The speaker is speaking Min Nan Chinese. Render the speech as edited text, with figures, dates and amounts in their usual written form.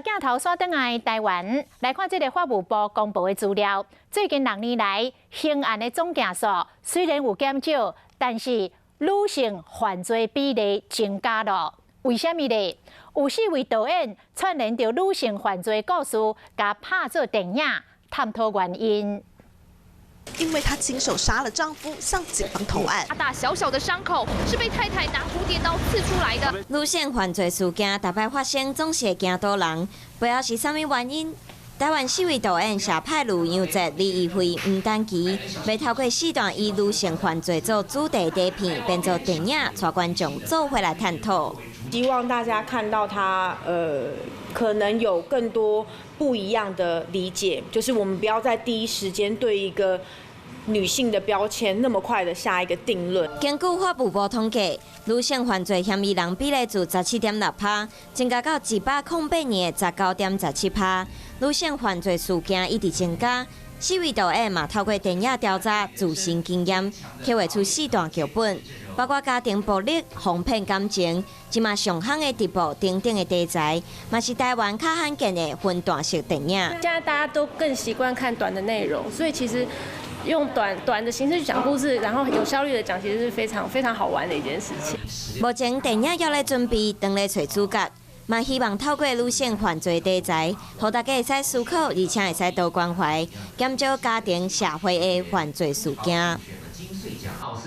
鏡頭轉轉來台灣，來看這个法務部公布的資料。最近6年來，刑案的總件數雖然有減少，但是女性犯罪比例增加了。為啥物呢？有四位導演串聯著女性犯罪故事，共拍做電影，探討原因。因為她親手殺了丈夫，向警方投案。大大小小的傷口是被太太拿蝴蝶刀刺出來的。女性犯罪事件逐擺發生，總是會驚倒人，背後是啥物原因？台灣四位導演謝派魯、楊哲、李怡慧、吳丹琪，欲透過四段以女性犯罪做主題短片，編做電影，帶觀眾做伙來探討。希望大家看到他，可能有更多不一樣的理解，就是我們不要在第一時間對一個女性的標籤那麼快的下一個定論。根據法務部統計，女性犯罪嫌疑人比例自17.6%增加到108年的19.17%。女性犯罪事件一直增加。四位導演嘛透過電影調查自身經驗，刻畫出四段劇本，包括家庭暴力、哄騙感情，這馬上夯的直播等等的題材，嘛是台灣較罕見的分段式電影。現在大家都更習慣看短的內容，所以其實用短短的形式去講故事，然後有效率的講，其實是非常非常好玩的一件事情。目前電影猶咧準備，當咧揣主角。嘛希望透過女性犯罪題材，予大家會使思考，而且會使多關懷，減少家庭社會的犯罪事件。